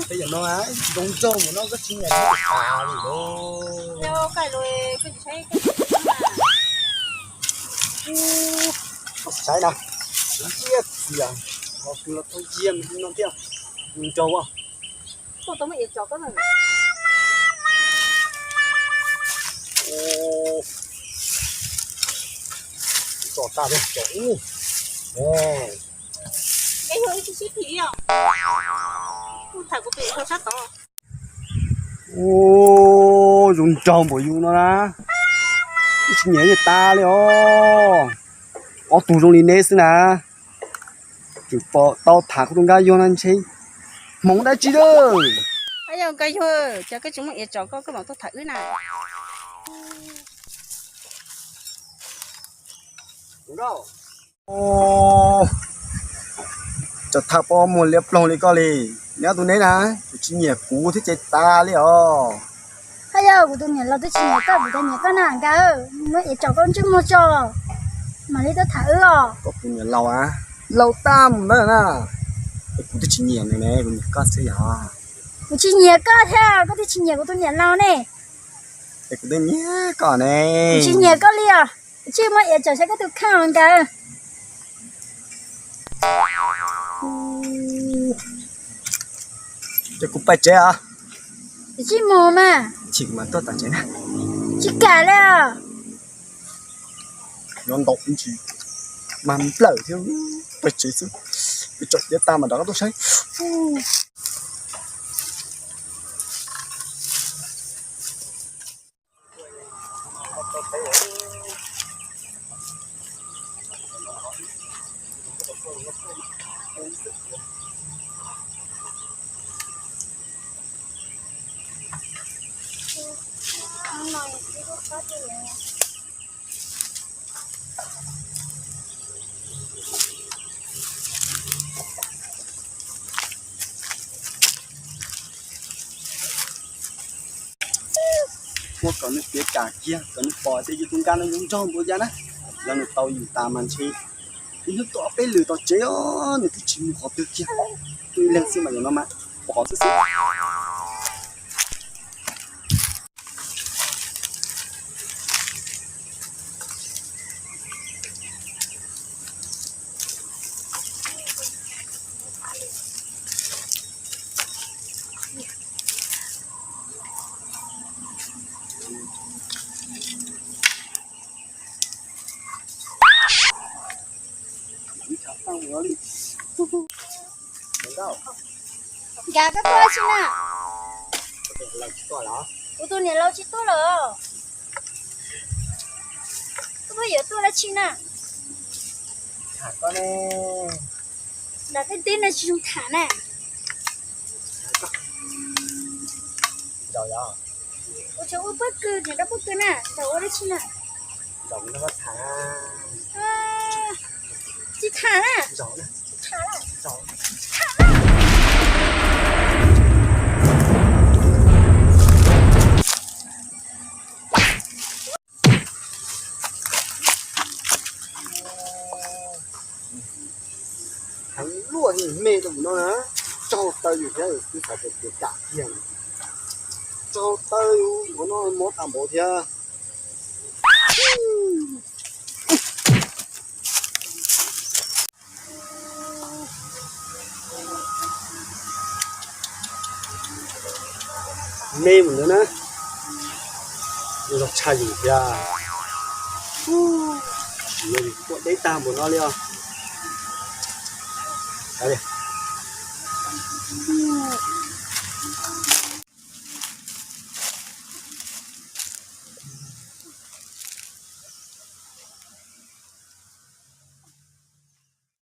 Peb yog no zoo nraug mus no koj tsis nyiam tas li los. Saib na, ntsia txias, ho los tau yiag no thiab, zoo nraug. Tsom tas li tsom ub. Ub, zoo nraug npaum yus no na, wb tsis nyiam tas li os. Ob tug zoo li neb xwb na, tseem pom tau tham kuv tus nkaj yuag no ntshe hmoov dab tsi lawm. Yog nkaj yuag, cas koj tsis muaj iav tsom koj, koj mam tuaj tham wb na. Tsom tham pom muag liab ploog li koj li, neb ob tug neb na, tsis nyiam kuv thiab ces tas li os. Haj yog kuv tus niam laus twb tsis nyiam koj, kuv cas nyiam koj na nkaj, muab iav tsom koj ntsej muag tso, mam li tuaj tham wb os. Koj tus niam laus a, laus tag mus ntawd na, es kuv twb tsis nyiam nws ne, kuv nyiam koj xwb yog. Kuv tsis nyiam koj thiab koj twb tsis nyiam kuv tus niam laus ne. Es kuv twb nyiam koj ne. Kuv tsis nyiam koj li os, kuv tsis muab iav tsom saib koj tus kheej os nkaj. Ces kuv pais tsev os. Kuv tsis mus mas. Chim kuv mam tuaj tom tsev na. Tsis kam li os. Nyob ntaus ib ntsis mas nplawm thiab, pais tsev xwb, pais tsom iav tas mas rov qab tuaj saib. Muab kom nws piav kam kiag kom nws pom tias yus tus nkaj no zoo nraug npaum cas na, los nws tau yus tas mas ntshe ib hnub tuaj ob peb lwm tom tsev os, nws twb tsis mus qhov twg kiag. Tus ib leeg xwb mas yog no mas pom xwb xwb. Nkaj, koj tuaj tsi na? Kuv tus niam laus tsis tuaj lawm. Koj puas yuav tuaj dab tsi na? Nram tej teb no tsis zoo tham na. Ua tseem ua pob kws, tseem rau pob kws na, tseem ua dab tsi na? Tsis tham na. Heev luaj, me rau mus no na, tsaug taw yus thiab, twb xav tias kam kiag, tsaug taw yus ua no mob tag npaum thiab. Me mus ntawd na. Zoo tshaj yus thiab. Tuaj deb tag npaum no li os.